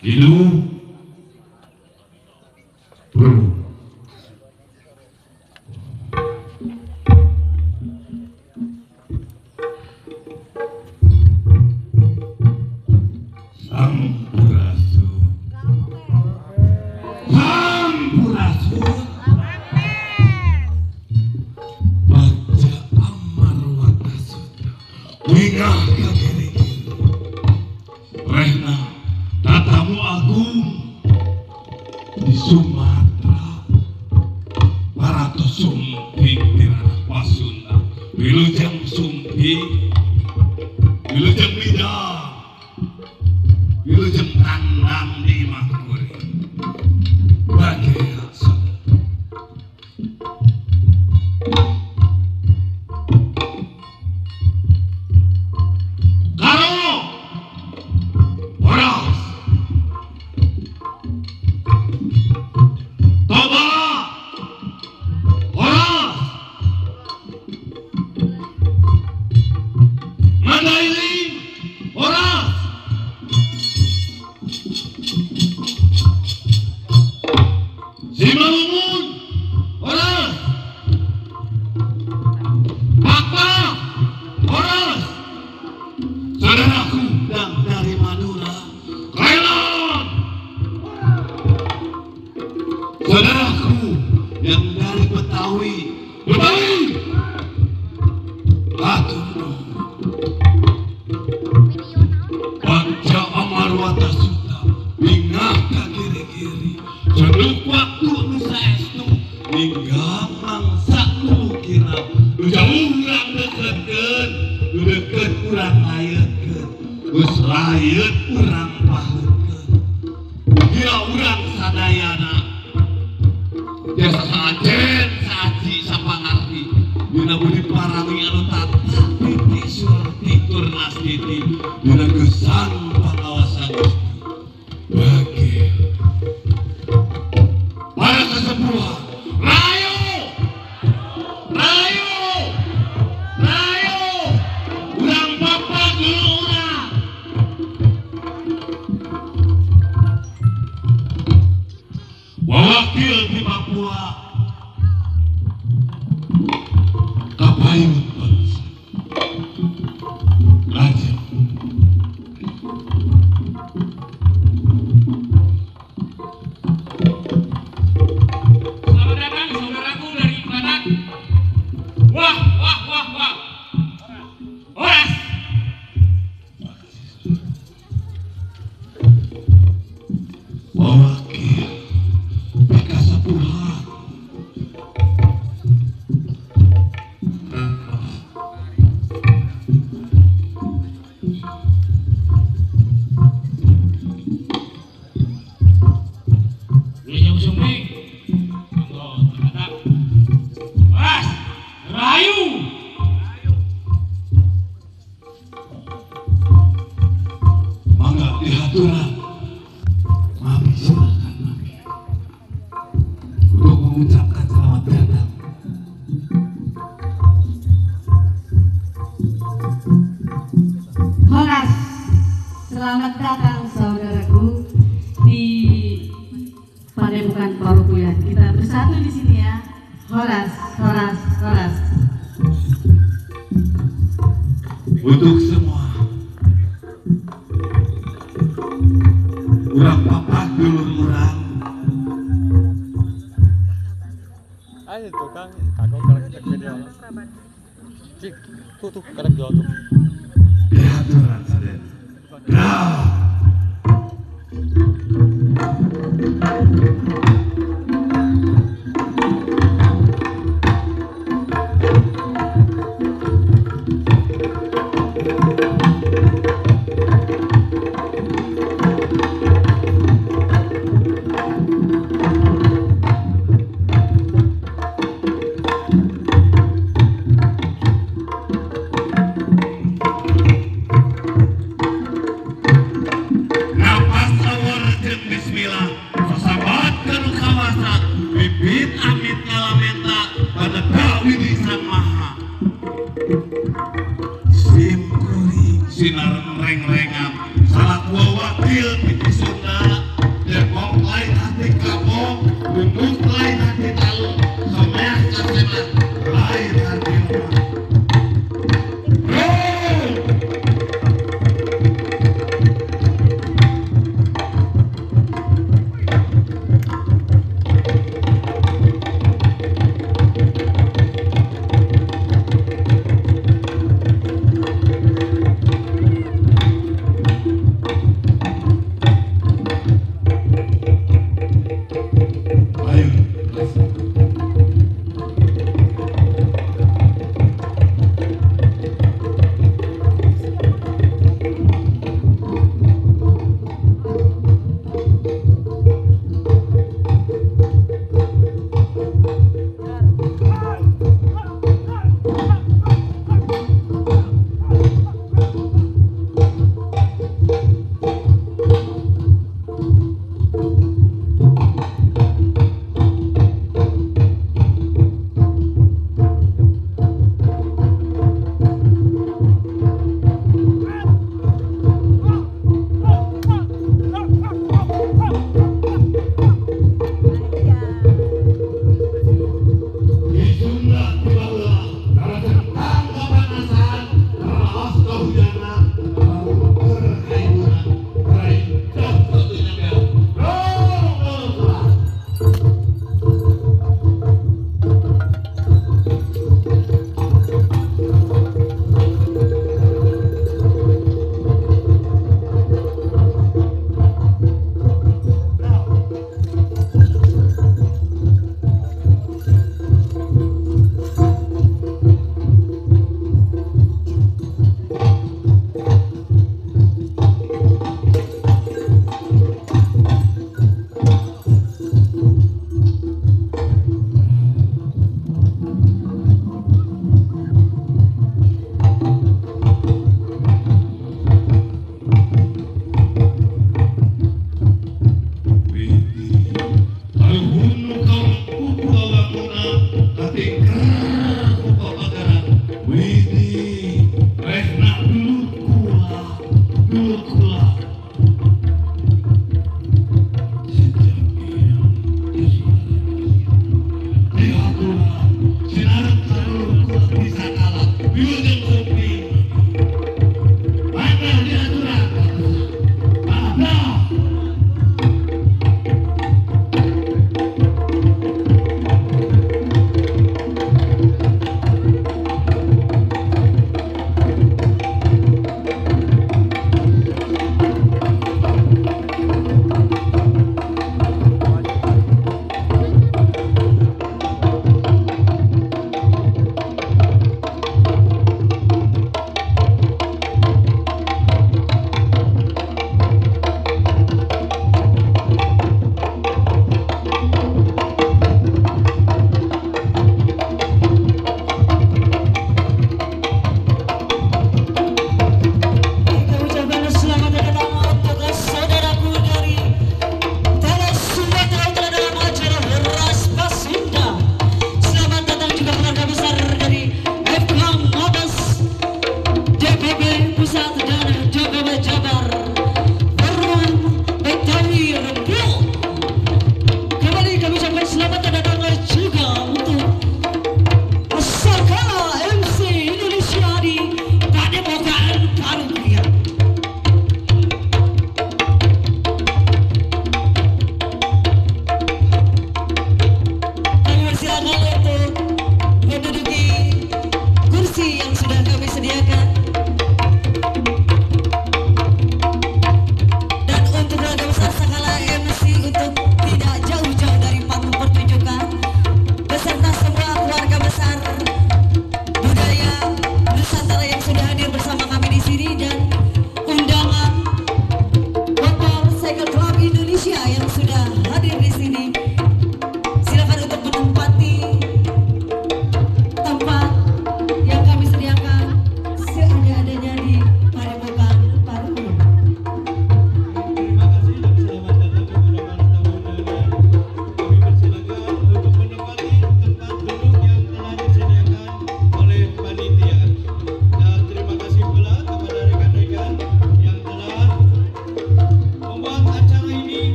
Hidup bro. Sampurasun. Sampurasun. Baca Amarwata Sutra. Wingah kagiri-giri. Rehna tatamu agung di Sumatera. Barato sumping di ranah Pasunda. Wilujeng sumping, wilujeng lidah, wilujeng tandang di imah kuring. Bagai saudara. Karo Horas Toba Horas Mandailing Horas Simalungun Horas Pakpak Horas. Saudaraku yang dari Madura, Kailan. Saudaraku yang dari Betawi, Betawi. Atur nuhun. Baca Amarwata Suta, bingah ka kiri-kiri. Senuk waktu nu saestu, ninggal mangsa nu kira. Nu jauh urang deketkeun, nu deket urang layeutkeun, geus layeut urang paheutkeun. Mugia urang sadayana tiasa saajen saaji sapangarti dina budi parami anu tata titi surti tur nastiti dina gesang pangawasan Gusti. Bagi para kesepuhan, rayo rayo rayo urang bapak dulu urang. Wawakil di Papua kapayun bangsa Raja. Selamat datang saudaraku dari Batak. Wah, wah, wah, wah. Horas. Wawakil Pekasapuhan Wilujeng sumping. Monggo Batak. Horas. Rahayu. Mangga dihaturan. Mami silakan Mami untuk mengucapkan selamat datang. Horas, selamat datang saudaraku di Padepokan Parupuyan. Kita bersatu di sini ya. Horas, horas, horas. Untuk semua urang papak dulur urang. Ayo tukang kagok karek cek video. Cik, tuh tuh karek jual tuh. Dihaturan sadayana. Gerak. reng-rengan salaku wakil ti Sunda Depok lain hati kapok, Dunduk lain hati.